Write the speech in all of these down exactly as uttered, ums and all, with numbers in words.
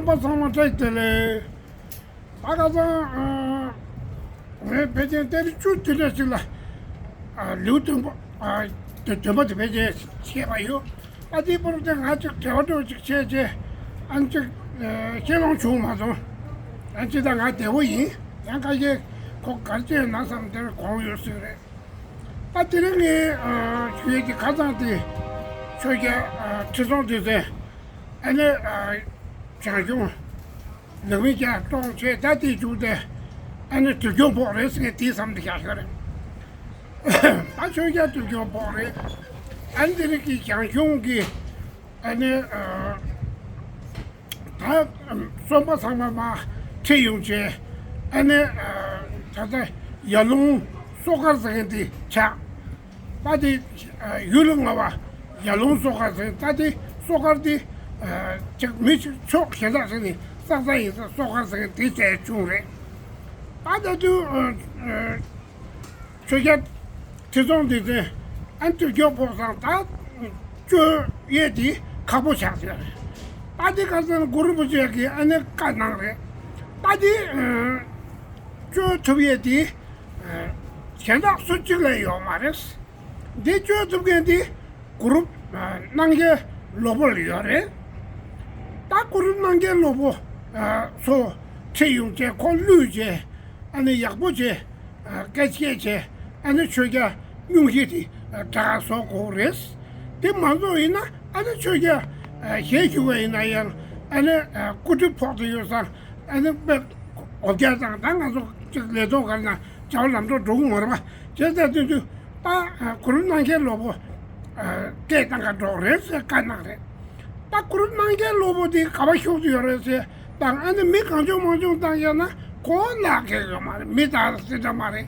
པ་ཚང་མ་བཀྲ་ཤིས་བདེ་ལེགས། ད་ཁ་སང་ངས་ཕལ་ཆེར་ཏ་རིག་བཅུ་དེ་འདྲ་ཞིག་ལ་ལེའུ་བདུན་པ་བདུན་པ་དེ་ཕལ་ཆེར་བཤད་པ་ཡོད། ཨ་དེའི་པར་དེ་ང་ཅིག་བྲེལ་བ་འགྲོ་ཅིག་བྱས་རྗེས་ཨ་ཅིག་ཤེས་ལོང་བྱུང་མ་སོང་། ཨ་ཅིག་ད་ང་བདེ་བོ་ཡིན། ཡང་ཁ་ཤས་ཁོ་གར་བྱས་ན་བསམ་དེར་དགོངས་ཡོད་ཟེར་རེད། ད་དེ་རིང་ངས་ཞུ་ཡས་ཀྱི་ཁ་སང་དེ་ཆོས་རྒྱལ་ཁྲི་སྲོང་ལྡེ་བཙན་ཨ་ནི་ཞང་ཞུང་ལུགས་མེད་རྒྱལ་བཀྲོངས་བྱས། ད་དེའི་མཇུག་དེ་ཨ་ནི་དུས་འཁྱོངས་ཕོག་རེད་ཟེར་ངས་དེའི་བསམ་དེ་བཞག་ཡོད་རེད། ད་ཆོས་རྒྱལ་དུས་འཁྱོངས་ཕོག་རེད། ཨ་ནི་དེ་རིང་གི་ཞང་ཞུང་གི་ཨ་ནི་ད་གསོན་པ་ཚང་མ་མར་ཁྲིད་ཡོང་བྱས། ཨ་ནི་ད་ལྟ་ཡར་ཀླུང་སོ་དཀར་ཟེར་མཁན་དེ་ཆགས། ད་དེ་ཡུལ་ལ་མངའ་བ་ཡར་ཀླུང་སོ་དཀར་ཟེར། ད་དེ་སོ་དཀར་དེ་ཅིག་མི་ཅིག་ཕྱོགས་གཞན་དག་ཟེར་ནས་ས་ས་ཡིན་ས་སོ་དཀར་ཟེར་མཁན་དེ་བྱས་བྱུང་རེད། ད་ད་དུས་ཆོས་རྒྱལ་ཁྲི་སྲོང་ལྡེ་བཙན་ཨ་དུས་འཁྱོངས་ཕོག་ཙང་ད་བཅོལ་ཡས་དེ་ཁག་པོ་ཆགས་ཟེར་རེད། ད་དེ་ཁ་སང་གུ་རུ་རིན་པོ་ཆེ་གིས་ཨ་ནི་བཀའ་གནང་རེད། ད་དེ་བཅོལ་ཐུབ་ཡས་དེ་གཞན་དག་སུ་གཅིག་ལས་ཡོད་མ་རེད། འདི་བཅོལ་ཐུབ་མཁན་དེ་གུ་རུ་སྣང་རྒྱལ་སློབ་དཔོན་ལ་ཡོད་རེད། ད་གུ་རུ་སྣང་རྒྱལ་སློབ་དཔོན་ཚོ་ཁྲིད་ཡོང་བྱས་ཁོ་བསླུས་བྱས་ཨ་ནི་ཡག་པོ་བྱས། སྐད་ཆ་བཤད་བྱས་ཨ་ནི་ཆོས་རྒྱལ་སྙུང་གཞི་དེ་དགྲ་བཟོ་དགོས་རེད། དེ་མ་བཟོ་ཡིན་ན་ཨ་ནི་ཆོས་རྒྱལ་གཞན་ཞུ་བ་ཡིན་ན་ཡང་ཨ་ནི་སྐུ་གྲིབ་ཕོག་ཏུ་ཡོད་ཙང་ཨ་ནི་དཔེ་འོ་བརྒྱལ་དང་ད་ང་ཚོ་ཅིག་ལས་ཐོག་གར་ན་བྱ་བ་ལམ་འགྲོ་འགྲོ་གི་མ་རེད་པ། བྱས་ཙང་དུས་དུས་ད་གུ་རུ་སྣང་རྒྱལ་སློབ་དཔོན་སྐད་བཏང་ག་འགྲོ་རེད་ཟེར་བཀའ་གནང་རེད། ད་གུ་རུ་སྣང་རྒྱལ་སློབ་དཔོན་དེ་ག་པར་བཞུགས་ཏུ་ཡོད་རེད་ཟེར་དང་ཨ་ནི་མི་གང་བྱུང་མང་བྱུང་བཏང་ཡོད་ན་ཁོ་ལག་ཁེལ་ཡོད་མ་རེད། མི་དག་སེ་འདྲ་མ་རེད།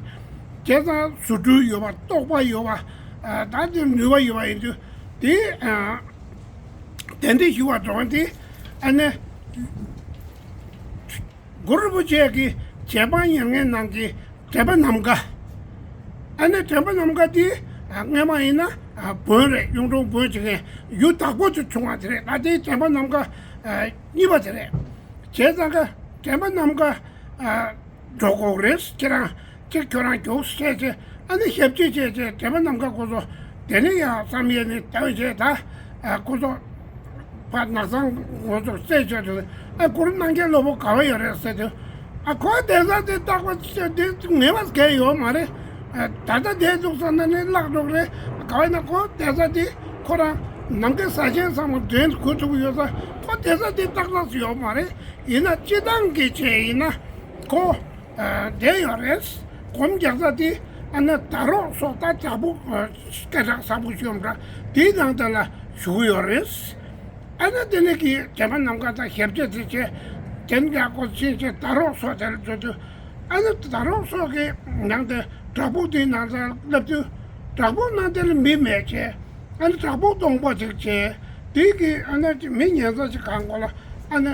བྱས་ཙང་རྫུ་འཕྲུལ་ཡོད་པ་རྟོགས་པ་ཡོད་པ་ད་དེ་ནུས་པ་ཡོད་པ་ཡིན་དུས་དེ་གདན་འདྲེན་ཞུ་བར་འགྲོ་བ་དེ་ཨ་ནི་གུ་རུ་རིན་པོ་ཆེ་གི་རྗེ་འབངས་ཉེར་ལྔའི་ནང་གི་དྲན་པ་ནམ་མཁའ། ཨ་ནི་དྲན་པ་ནམ་མཁའ་དེ་སྔས་མ་ཡིན་ན་བོན་རེད། གཡུང་དྲུང་བོན་བྱེད་མཁན་ཡུལ་དྭགས་པོ་དུ་བྱུང་བ་དེ་རེད། ད་དེའི་དྲན་པ་ནམ་མཁའ་གཉིས་པ་དེ་རེད། བྱས་ཙང་ཀ་དྲན་པ་ནམ་མཁའ་འགྲོ་དགོས་རེད། ཁྱེད་རང་གཅིག་ཁྱོད་རང་མགྱོགས་བཤད་བྱས་ཨ་ནི་ཞབས་ཕྱི་བྱས་བྱས་དྲན་པ་ནམ་མཁའ་སྐོར་སོ་དེ་ནས་ཡང་བསམ་ཡས་ནས་ད་བྱས་ད་སྐོར་སོ་ཕ་ནག་ཚང་ངོ་ཚོ་རྩད་གཅོད་དུ་ཨ་གུ་རུ་སྣང་རྒྱལ་སློབ་དཔོན་ག་བ་ཡོད་རེད་ཟེར་དུས་ཨ་ཁོ་གདན་ས་དེ་བརྟག་པ་དཔྱད་དེ་ངེས་པ་གལ་ཡོད་མ་རེད། ད་ལྟ་བསྡད་འདུག་ས་ན་ནི་བརླག་འགྲོ་གི་རེད། ག་བ་ཡིན་ན་ཁོ་གདན་ས་དེ་ཁོ་རང་ནམ་མཁའི་ས་ཆེན་ཚང་མ་འདྲེན་དགོས་ཐུབ་ཀྱི་ཡོད་ས་ཁོ་གདན་ས་དེ་བརྟག་ཐག་ཡོད་མ་རེད། ཡིན་ན་སྤྱི་བཏང་གི་ཆེད་ཡིན་ན་ཁོ་བསྡད་ཡོད་རེད། སྒོམ་རྒྱག་ས་དེ་ཨ་ནི་ད་རོག་སོགས་ད་བྲག་ཕུག་སྐད་གྲགས་བཟང་པོ་ཤོམ་འདྲ་དེའི་ནང་དེ་ལ་བཞུགས་ཡོད་རེད། ཨ་ནི་དེ་ནས་ཀྱི་དྲན་པ་ནམ་མཁའ་དང་ཞབས་རྗེས་དེ་བྱས་དེ་འདྲ་སྐོར་ཕྱིན་ཆད་ད་རོག་སོགས་དེ་ལ་འཛུལ་དུས་ཨ་ནི་ད་རོག་སོགས་ཀྱི་ནང་དེ་བྲག་ཕུག་དེའི་ནང་དེ་ལ་སླེབས་དུས་བྲག་ཕུག་ནང་དེ་ལ་མི་མེད་བྱས་ཨ་ནི་བྲག་ཕུག་སྟོང་པ་ཅིག་བྱས་དེའི་ཀྱི་ཨ་ནི་མི་ཉན་ས་ཅིག་གང་གོ་ལ་ཨ་ནི།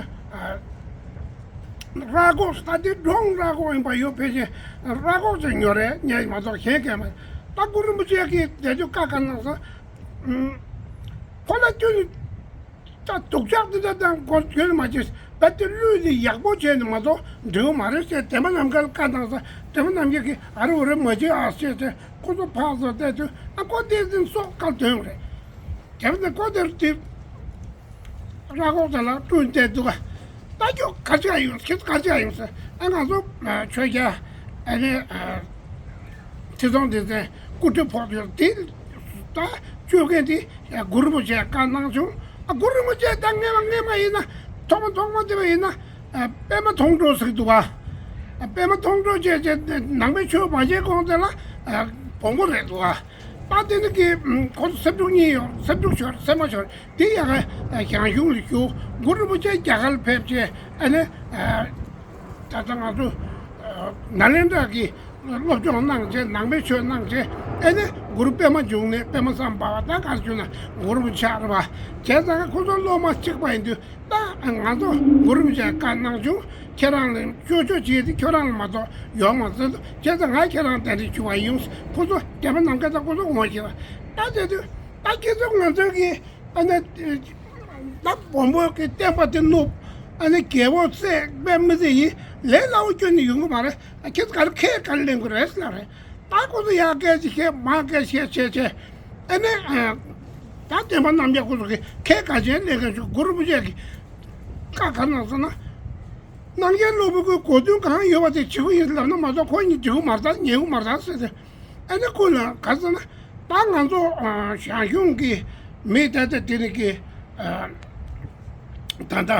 ར་སྒོག་ད་དེ་འབྲོང་ར་སྒོག་ཡིན་པ་ཡོད་ཕལ་ཆེར་ར་སྒོག་ཅིག་ཉོ་རེད་ཉེ་མ་གཏོགས་གཞན་གས་མ་ད་གུ་རུ་རིན་པོ་ཆེ་གིས་དེ་ཚོ་བཀའ་བཀའ་གནང་སོང་། ཁོ་ལ་ཁྱོད་ད་སྡུག་ཅག་འདི་འདྲ་དང་གོ་ཁྱོད་མ་བྱེད་ད་དེ་བླུས་ནས་ཡག་པོ་བྱས་ནས་མ་གཏོགས་འགྲིག་མ་རེད་ཟེར་དེ་མ་ནམ་མཁའ་ལ་བཀའ་གནང་སོང་། དེ་མ་ནམ་མཁའ་གིས་ཨ་རི་འོ་རེ་མ་བྱེད་ཨ་ཟེར་ཏེ་ཁོ་ཚོ་ཕག་ཚོ་བལྟས་དུས་ཨ་ཁོ་དེ་ཚོ་སོག་བཀའ་དོན་རེད། དེ་མ་ནས་ཁོ་དེར་དེ། ར་སྒོག་དེ་ལ་བསྐྲུན་བསྡད་འདུག་ག་ད་ཁྱོད་ག་ཅག་ཡོང་ཁྱེད་ག་ཅག་ཡོང་ཟེར་ཨ་ང་ཚོ་ཆོས་རྒྱལ་ཨ་ནི་ཁྲི་སྲོང་ལྡེ་བཙན་སྐུ་ཁྲི་ཕོག་ཡོད་དེ་ད་བཅོལ་མཁན་དེ་གུ་རུ་རིན་པོ་ཆེ་བཀའ་གནང་བྱུང་། ཨ་གུ་རུ་རིན་པོ་ཆེ་ད་སྔས་མ་སྔས་མ་ཡིན་ན་ཐོག་མ་ཐོག་མ་དེ་བ་ཡིན་ན་པདྨ་མཐོང་གྲོལ་ཟེར་གི་འདུག་ག་པདྨ་མཐོང་གྲོལ་བྱས་བྱས་ནང་པའི་ཆོས་མ་བྱས་གོང་དེ་ལ་བོང་བུ་རེད་འདུག་ག་ད་དེ་ནི་གི་ཁོ་ཚོ་སེམས་ཤུགས་གཉིས་ཡོད། སེམས་ཤུགས་ཤོར་སེམས་མ་ཤོར། དེ་ཡ་ག་ཞང་ཞུང་ལ་བཞུགས། གུ་རུ་རིན་པོ་ཆེ་རྒྱ་གར་ལ་ཕེབས་བྱས་ཨ་ནི་ད་ལྟ་ང་ཚོ་ནཱ་ལེནྡྲ་གི་སློབ་སྦྱོང་གནང་བྱས་ནང་པའི་ཆོས་གནང་བྱས་ཨ་ནི་གུ་རུ་པདྨ་འབྱུང་གནས་པདྨ་སམ་བྷ་བ་ད་གར་བྱུང་ན་གུ་རུ་རིན་པོ་ཆེ་རེད་པ། བྱས་ཙང་ཁོ་ཚོ་སློབ་མ་གཅིག་པ་ཡིན་དུས་ད་ང་ཚོ་གུ་རུ་རིན་པོ་ཆེ་བཀའ་གནང་བྱུང་། ཁྱེད་རང་ལ་ཅོ་ཅོ་བྱེད་དེ་ཁྱོད་རང་ལ་མ་གཏོགས་ཡོང་མ་ཟེར་དུས་བྱས་ཙང་ང་ཁྱེད་རང་གདན་འདྲེན་ཞུ་བ་ཡིན། ཁོ་ཚོ་དེ་མ་ནམ་མཁའ་དང་ཁོ་ཚོ་ངོ་ཤེས་པ་ད་བྱས་དུས་ད་ཁྱེད་ཚོ་ང་ཚོ་གི་ཨ་ནི་ད་བོན་པོ་གི་བསྟན་པ་དེ་བསྣུབས། ཨ་ནི་རྒྱལ་པོ་བསད་པའི་མི་ཚེ་ཡིན་ལས་སླ་བོ་སྐྱོན་ནས་ཡོང་གི་མ་རེད། ཁྱེད་ག་རེ་ཁས་ག་རེ་ལེན་དགོས་རེད་ཟེར་ལབ་རེད། ད་ཁོ་ཚོ་ཡག་སྐད་ཅིག་བཤད་མ་སྐད་བཤད་བྱས་བྱས། ཨ་ནི་ད་བསྟན་པ་རྣམ་རྒྱལ་ཁོ་ཚོ་གི་ཁས་ག་ཅན་ལེན་མཁན་ཞིག་གུ་རུ་རིན་པོ་ཆེ་གི་བཀའ་ག་རེ་གནང་སོང་ན། རྣམ་རྒྱལ་སློབ་དཔོན་གྱི་གོ་དོན་གང་ཡོད་པ་དེ་བྱེད་ཀྱི་ཡིན་ལབ་ན་མ་གཏོགས་ཁོ་གཉིས་འགྲིག་གི་མ་རེད་ད། ཉན་གི་མ་རེད་ད་ཟེར་ཏེ། ཨ་ནི་ཁོ་ལ་ག་ཟེར་ན། ད་ང་ཚོ་ཨ་ཞང་ཞུང་གི་མི་ད་ལྟ་དེ་ནི་གི་ཨ་ད་ལྟ་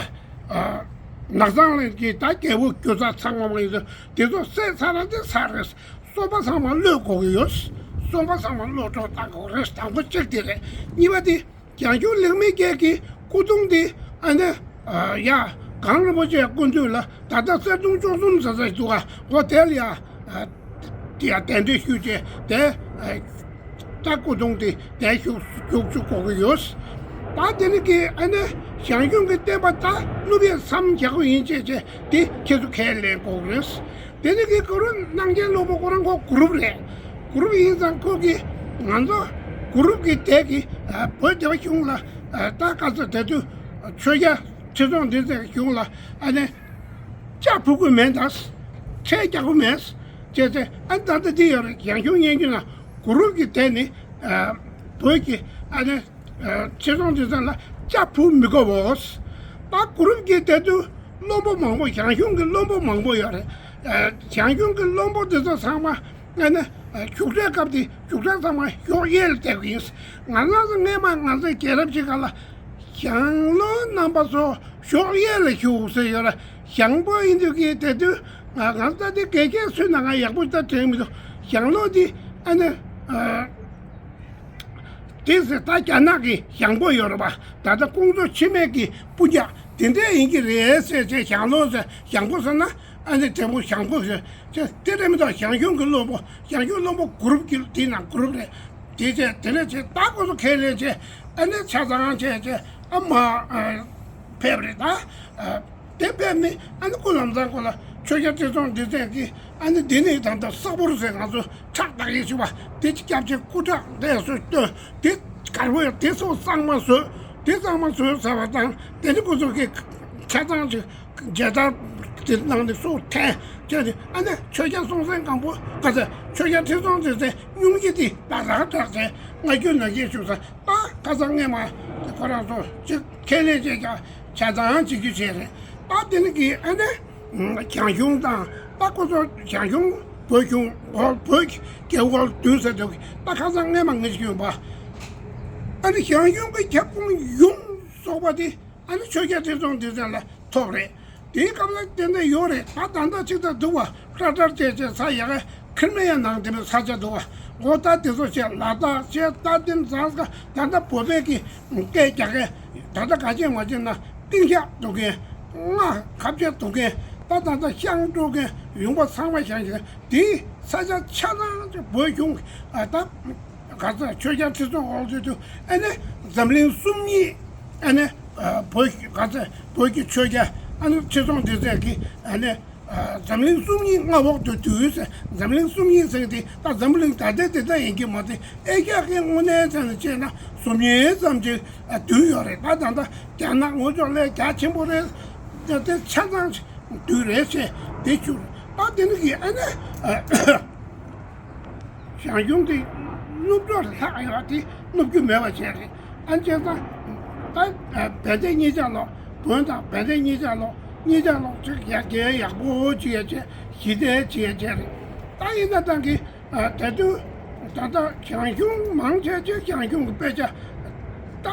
ཨ་ནགས་ཚང་གི་ད་རྒྱལ་པོ་རྒྱུ་ཚ་ཚང་མ་མ་ཡིན་ཚོ་དེ་ཚོ་བསད་ཚར་ན་དེ་ཚར་རེད། གསོན་པ་ཚང་མ་གློད་དགོས་ཀྱི་ཡོད། གསོན་པ་ཚང་མ་གློད་གྲོགས་བཏང་དགོས་རེད། དང་པོ་གཅིག་དེ་རེད། གཉིས་པ་དེ། རྒྱ་གཞུང་ལེགས་སྨྲའི་རྒྱལ་གྱི་སྐུ་གདུང་དེ་ཨ་ནི་ཡ་གངས་རིན་པོ་ཆེའི་སྐུ་མདུན་ལ་ད་ལྟ་གསེར་གདུང་བཅུ་གསུམ་ཟེར་ས་ཞིག་འདུག་ག་འོ་དེ་ལ་ཡ་དེ་ཡ་གདན་འདྲེན་ཞུས་བྱས་དེ་ད་སྐུ་གདུང་དེ་དེ་བཞུགས་བཞུགས་བཅུག་དགོས་ཀྱི་ཡོད། ད་དེ་ནི་གི་ཨ་ནི་ཞང་ཞུང་གི་བསྟན་པ་ད་བསྣུབས་ཡས་མཚམས་བཞག་གི་ཡིན་བྱས་བྱས་དེ་ཁྱེད་ཚོ་ཁས་ལེན་དགོས་ཀྱི་རེད། དེ་ནི་གི་གུ་རུ་རྣམ་རྒྱལ་སློབ་དཔོན་ཁོ་རང་ཁོ་གུ་རུབ་རེད། གུ་རུབ་ཡིན་ཙང་ཁོ་གི་ང་ཚོ་གུ་རུབ་གི་དེ་གི་བོད་སྡེ་པ་གཞུང་ལ་ད་ག་ཚོད་དེ་དུས་ཆོས་རྒྱལ་ཁྲི་སྲོང་ལྡེ་བཙན་གཞུང་ལ་ཨ་ནི་ལྕགས་ཕུལ་གི་མེད་ད། ཁྲལ་རྒྱག་གི་མེད་ཅེས་ཏེ། ཨ་ནི་ད་ལྟ་འདི་ཡོད་རེད། ཞང་ཞུང་སྙན་རྒྱུད་ན་གུ་རུབ་གི་དེ་ནི་བོད་ཀྱི་ཨ་ནི། ཁྲི་སྲོང་ལྡེ་བཙན་ལ་ལྕགས་ཕུལ་མི་དགོས་པོ། ད་གུ་རུབ་ཀྱི་དེ་དུས་བློན་པོ་མང་པོ་ཞང་ཞུང་གི་བློན་པོ་མང་པོ་ཡོད་རེད། ཞང་ཞུང་གི་བློན་པོ་དེ་ཚོ་ཚང་མ་ཨ་ནི་བཞུགས་གྲལ་སྐབས་དེ་བཞུགས་གྲལ་ཚང་མ་གཞོགས་གཡས་ལ་བསྡད་ཀྱི་ཡིན། ང་རང་ཚོ་སྔས་མ་ང་ཚོའི་རྒྱལ་རབས་ཅིག་ག་ལ་ཞང་བློན་རྣམ་པ་ཚོ་གཞོགས་གཡས་ལ་བཞུགས་ཟེར་ཡོད་རེད། ཞང་པོ་ཡིན་དུས་ཀྱི་དེ་དུས་ང་ཚོ་ད་དེ་དགེ་རྒན་སུས་ན་ང་ཡག་པོ་ད་དྲན་མི་འདུག་ཞང་བློན་དེ་ཨ་ནི། དེ་ཟེར་ད་རྒྱ་ནག་གི་ཞང་པོ་ཡོད་རེད་པ། ད་ལྟ་ཀོང་ཇོ་འཆི་མེད་ཀྱི་སྤུན་ཀྱག་དེ་འདྲས་ཡིན་གྱི་རེད་ཟེར་བྱས། ཞང་བློན་ཟེར་ཞང་པོ་ཟེར་ན་ཨ་ནི་དེ་མོ་ཞང་པོ་ཟེར་བྱས། དེ་རེད་མི་འདུག་ཞང་ཞུང་གི་བློན་པོ། ཞང་ཞུང་བློན་པོ་གུ་རུབ་ཀྱི་དེ་ནང་གུ་རུབ་རེད། དེ་བྱས་དེ་ནས་བྱས་ད་ཁོ་ཚོ་ཁས་ལེན་བྱས། ཨ་ནི་ཆ་ཚང་བྱས་བྱས་ཨ་མ་ཕེབས་རེད་ད། དེ་ཕེབས་ནས་ཨ་ནི་སྐུ་ལམ་སང་ཁོ་ལ་ཆོས་རྒྱལ་ཁྲི་སྲོང་ལྡེ་བཙན་གྱིས་ཨ་ནི་འདི་ནི་ད་ལྟ་ས་འབུར་ཟེར་ང་ཚོ་ཁྲག་བཏགས་ཡས་ཞུ་བ་དེ་ཅི་སྐྱབས་ཆེན་སྐུ་ཁྲག་འདས་སུ་བཏོན། དེ་གར་བོ་ཡ་དེ་སོགས་གཙང་མ་བཟོས། དེ་གཙང་མ་བཟོས་ཟེར་བ་དང་དེ་ནི་ཁོ་ཚོ་གི་ཆ་ཚང་ཅིག་མཇལ་དར་དེ་ནང་ནས་སོགས་འཐེན་བྱས་ཏེ། ཨ་ནི་ཆོས་རྒྱལ་སྲོང་བཙན་སྒམ་པོ་ག་ཚད་ཆོས་རྒྱལ་ཁྲི་སྲོང་ལྡེ་བཙན་སྙུང་གཞི་དེ་ད་རག་དྲག་ཚེ་ང་རྒྱུད་ན་རྒྱས་བཞུགས་ས། ད་ཁ་སང་སྔས་མ་ཁོ་རང་ཚོ་ཅིག་ཁས་ལེན་བྱས་ཀྱང་ཆ་ཚང་བྱེད་རྒྱུ་བྱས་རེད། ད་དེ་ནི་གི་ཨ་ནི་ཞང་ཞུང་དང་ད་ཁོ་ཚོ་ཞང་ཞུང་བོད་གཞུང་བོད་བོད་ཀྱི་རྒྱལ་པོ་བདུན་ཟེར་དུས་ད་ཁ་སང་སྔས་མ་ངས་ཞུས་པ། ཨ་ནི་ཞང་ཞུང་གི་ཁྱབ་ཁོངས་ཡོངས་རྫོགས་པ་དེ་ཨ་ནི་ཆོས་རྒྱལ་ཁྲི་སྲོང་ལྡེ་བཙན་ལ་ཐོབ་རེད། དེའི་སྐབས་ལ་ཏན་ཏན་ཡོད་རེད། ད་ད་ལྟ་ཅིག་ད་འདུག་བ། ཀྲ་ཀྲར་བྱས་བྱས་ས་ཡ་ག་ཁིར་མེ་ཡ་ནང་དེ་མོ་ས་ཆ་འདུག་བ། འོ་ད་དེ་ཚོ་བྱས་ལ་དྭགས་བྱས་ད་དེ་འཛག་ད་ལྟ་བོད་པའི་གི་སྐད་རྒྱག་མཁན་ད་ལྟ་ག་ཅན་མ་ཅན་ན་ཏིང་ཤག་འདུག་མཁན། རྔ་ཁ་བྱས་འདུག་མཁན། ད་ད་ལྟ་ཤང་འགྲོ་མཁན་ཡོང་པ་ཚང་མ་ཤང་ཤང་དེའི་ས་ཆ་ཆ་ཚང་བོད་གཞུང་ད། ག་ཚ་ཆོས་རྒྱལ་ཁྲི་སྲོང་ལྡེ་བཙན་དུས་ཨ་ནི་འཛམ་གླིང་གསུམ་གཉིས་ཨ་ནི་བོད་ག་ཚ་བོད་ཀྱི་ཆོས་རྒྱལ་ཨ་ནི་ཁྲི་སྲོང་ལྡེ་བཙན་གྱིས་ཨ་ནི་འཛམ་གླིང་གསུམ་གཉིས་མངའ་འོག་ཏུ་བསྡུས་ཟེར། འཛམ་གླིང་གསུམ་གཉིས་ཟེར་དེ་ད་འཛམ་བུ་གླིང་ད་ལྟའི་དེ་ལྟ་ཡིན་གྱི་མ་རེད། ཨེ་ཤ་ཡའི་དངོས་གནས་ཚན་ལ་བྱས་ན་སུམ་གཉིས་ཙམ་ཅིག་བསྡུས་ཡོད་རེད། ད་ད་ལྟ་རྒྱ་ནག་ངོས་ཕྱོགས་ལས་རྒྱ་ཆེན་པོ་རེད། དེ་ཆ་ཚང་བསྡུས་རེད་ཟེར་དེ་བཅུག་རེད། ད་དེ་ནི་གི་ཨ་ནི། ཞང་ཞུང་གི་སྣུབ་གྲོགས་ལྷག་ཡོད་དེ་སྣུབ་རྒྱུ་མེད་པ་བྱས་རེད། ཨ་ནི་བྱས་ཙང་ད་བན་དེ་གཉིས་ཆ་ལོ་བོན་དང་བན་དེ་གཉིས་ཆ་ལོ་གཉིས་ཆ་ལོ་ཅིག་ཡར་རྒྱས་ཡག་པོ་བྱེད་ཡ་བྱས་ཞི་བདེ་བྱེད་ཡ་བྱས་རེད། ད་ཡིན་ན་ད་གི་དེ་དུས་ད་ལྟ་ཞང་ཞུང་མང་ཆེ་ཆེ་ཞང་ཞུང་གི་དཔེ་ཆ་ད་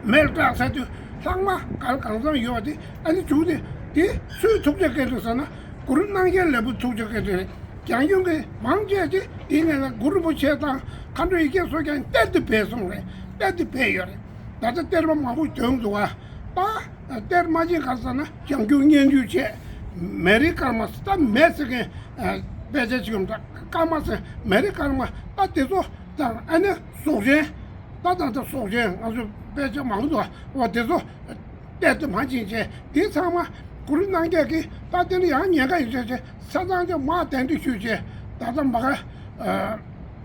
མེད་དྲག་ཟེར་དུས་ལྷག་མ་གར་གང་འཚམ་ཡོད་དེ་ཨ་ནི་བྱུང་སྟེ་དེ་སུའི་ཐུགས་རྗེ་སྐལ་དྲུག་ཟེར་ན་གུ་རུ་རྣམ་རྒྱལ་ལེགས་པོ་ཐུགས་རྗེ་སྐལ་དྲུག་རེད། རྒྱང་རྒྱུང་གི་མང་ཆེ་ཆེ་དེའི་ངོས་ལ་གུ་རུ་རིན་པོ་ཆེ་དང་མཁའ་འགྲོ་ཡེ་ཤེས་སོགས་ཀྱང་གཏེར་དུ་སྦས་སོང་རེད། གཏེར་དུ་སྦས་ཡོད་རེད། ད་ལྟ་གཏེར་མ་མང་པོ་བྱུང་འདུག་བ། ད་གཏེར་མ་ཅན་ག་ཟེར་ན་རྒྱང་རྒྱུང་སྙན་བརྒྱུད་བྱས། མེ་རི་ཀརྨ་ད་མེ་ཟེར་མཁན་དཔེ་ཆ་ཅིག་ཡོང་། ད་ཀརྨ་ཟེར་མེ་རི་ཀརྨ་ད་དེ་ཚོ་དང་ཨ་ནི་གཟུགས་ཅན། ད་ད་ལྟ་གཟུགས་ཅན་ང་ཚོ་དཔེ་ཆ་མང་འདུག་བ། དེ་ཚོ། གཏེར་དུ་མ་ཕྱིན་བྱས་དེ་ཚང་མ་གུ་རུ་རྣམ་རྒྱལ་གྱིས་ད་དེ་ནི་ཡང་ཉེན་ཁ་ཡོད་ཟེར་བྱས་ས་གཙང་ཆོས་མ་གདན་འདྲེན་ཞུས་བྱས་ད་ལྟ་མ་ག་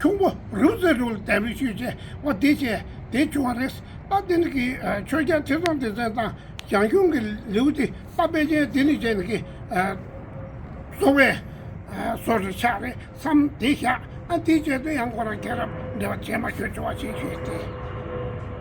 ཁྱུང་པོ་རུ་ཟེར་རུ་ལ་གདན་འདྲེན་ཞུས་བྱས་འོ་དེ་བྱས་དེ་བྱུང་བ་རེད། ད་དེ་ནི་གི་ཆོས་རྒྱལ་ཁྲི་སྲོང་ལྡེ་བཙན་དང་ རྒྱང་སྐྱོང་གི་ལེའུ་དེ་ད་དཔེ་ཆ་འདི་ནས་བྱས་ནས་ཀྱི་ཨ་གཙོ་བའི་ཨ་བཟོ་འདྲ་ཆགས་རེད་བསམ་དེ་བཞག་ཨ་དེ་བྱས་ཏེ་ཡང་ཁོ་རང་རྒྱལ་རབས་འབྲེལ་བ་བྱས་མ་ཤོད་ཆོག་པ་བྱེད་ཤོད་དེ།